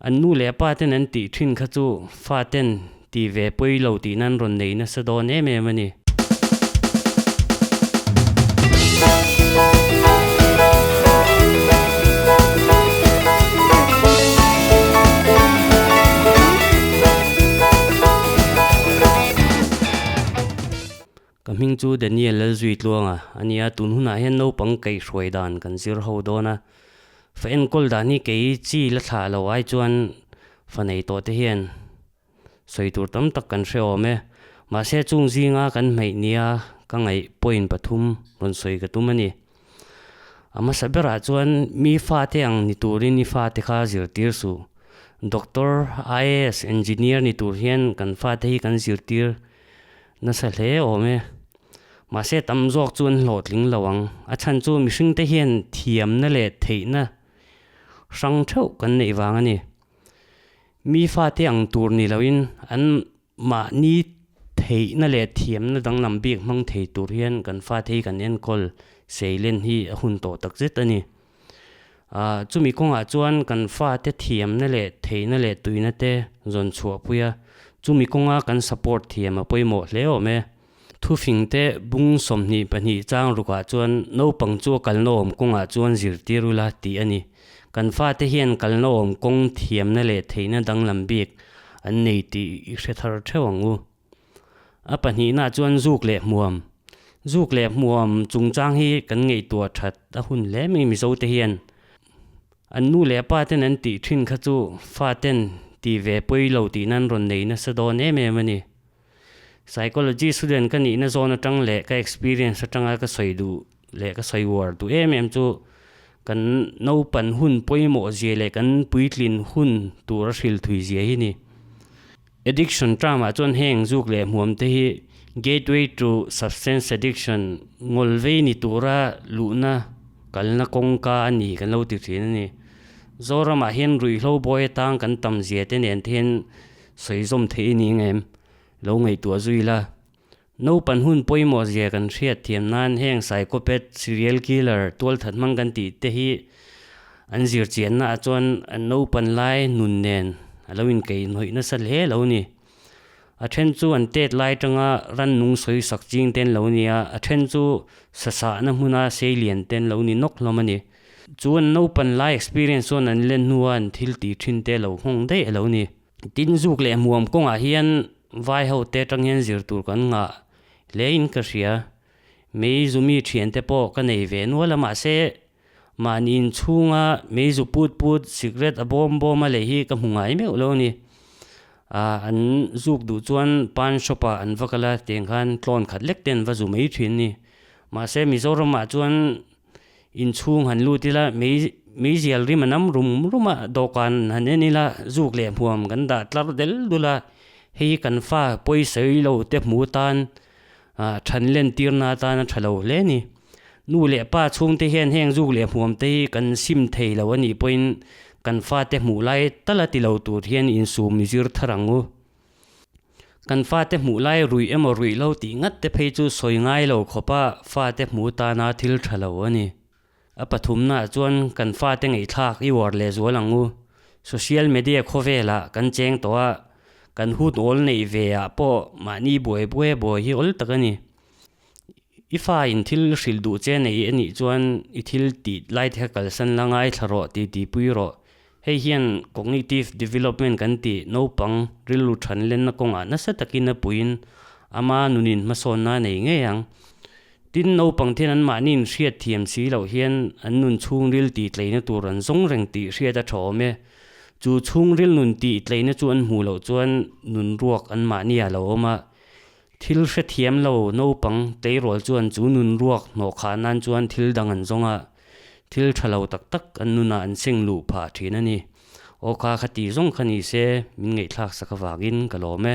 An nu leh pa ten an tih thin kha chu fa ten ti ve pawi lo tih nan rawn nei nasa dawn em em a ni. Ka hming chu Daniel Lalzuitluanga a ni a, tun hunah hian naupang kaihhruai dan kan zir ho dawn a. Fa enkawl dan hi kei chi la thlah lo ai chuan fa nei tawh te hian sawi tur tam tak kan hre awm e. Mahse chung zinga kan hmeih nia ka ngaih point pathum rawn sawi ka tum a ni. A hmasa berah chuan mi fate ang ni turin i fate kha zirtir suh. Doctor, IAS, Engineer ni tur hian kan fate hi kan zirtir nasa hle awm e. Mahse tam zawk chu an hlawhtling lo ang. A chhan chu mihringte hian thiamna leh theihna hrang theuh kan neih vang a ni. Mi fate ang tur ni loin an mahni theihna leh thiamna danglam bik hmang thei tur hian kan fate hi kan enkawl seilen hi a hun tawh takzet a ni. Ahh chumi kawngah chuan kan fate thiamna leh theihna leh tuina te zawn chhuah pui a, chumi kawnga kan support thiam a pawimawh hle awm e. Thufing te bung 22 chang rukah chuan naupang chu a kalna awm kawngah chuan zirtir ula tih a ni. Kan fate hian kalna awm kawng thiamna leh theihna danglam bik an nei tih i hre thar theuh ang u. A pahnihnaah chuan zuk leh hmuam. Zuk leh hmuam chungchang hi kan ngaihtuah that a hun hle mai Mizote hian. An nu leh pa ten an tih thin kha chu fa ten ti ve pawi lo tih nan rawn nei nasa dawn em em a ni. Psychology student ka nihna zawn atang leh ka experience atanga ka sawi duh leh ka sawi uar duh em em chu kan naupan hun pawimawh zia leh kan puitlin hun tur a hrilh thui zia hi ni. Addiction term ah chuan heng zuk leh hmuam te hi gateway to substance addiction ngawl vei ni tura luhna kalna kawngka a ni kan lo ti thin a ni. Zoramah hian ruihhlo bawi atang kan tam zia te nen te hian sawi zawm theih a ni ang em? Lo ngaihtuah zui la. Naupan hun pawimawh zia kan hriat thiam nan heng psychopath, serial killer, tualthat hmang kan tih te hi an zir chianna ah chuan an naupan lai nun nen a lo inkeih hnawih nasa hle lo ni. A then chu an tet lai tanga rannung sawi sak ching te an lo ni a, a then chu sasahna hmuna seilian te an lo ni nawk hlawm a ni. Chu an naupan lai experience chuan an len hnua an thil tih thin te a lo nghawng daih a lo ni. Tin zuk leh hmuam kawngah hian Vai ho te atang hian zir tur kan ngah hle in ka hria. Mei zu mi thian te pawh ka nei ve nual a mahse mahni inchhunga mei zu put put cigarette a bawm bawm a lei hi ka hmu ngai meuh lo a ni. Ah an zuk duh chuan pan shop ah an va kal a tiang khan tlawn khat lek te an va zu mai thin a ni. Mahse Mizoram ah chuan Inchhung han lut ila mei meizial rim a nam rum rum a, dawhkan han en ila zuk leh hmuam kan dah tlar del dul a, hei kan fa pawisawi lo te hmu tan ah than len tirna atan a tha lo hle a ni. Nu leh pa chhungte hian heng zuk leh hmuam te hi kan sim thei lo a nih pawhin kan fate hmuh lai tal a ti lo tur hian insum i zir thar ang u. Kan fate hmuh lai ruih emaw ruih lo tih ngat te phei chu sawi ngai lo khawpa fate hmuh tana thil tha lo a ni. A pathumnaah chuan kan fate ngaihthlak i uar leh zual ang u. Social media khawvelah kan cheng tawh a, kan hun awl neih ve ah pawh mahni buai buai buai hi awl tak a ni. I fa in thil hrilh duh che nei a nih chuan i thil tih lai te kha kalsan la ngaithla rawh tih tihpui rawh. Hei hian cognitive development kan tih naupang rilru than lenna kawngah nasa takin a puiin ama nunin hmasawnna a nei ngei ang. Tin, naupang ten anmahni inhriat thiam si loh hian an nun chhungril tih tleina tur an zawng reng tih hriat a tha awm e. Chu chhungril nun tih tleina chu an hmuh loh chuan nun ruak anmahni a lo awm a. Thil hrethiam lo naupang tleirawl chuan chu nun ruak hnawh khah nan chuan thil dang an zawng a, thil tha lo tak tak an nunah an seng luh phah thin a ni. Aw kha kha tih zawng kha ni se, min ngaihthlak sak avangin ka lawm e.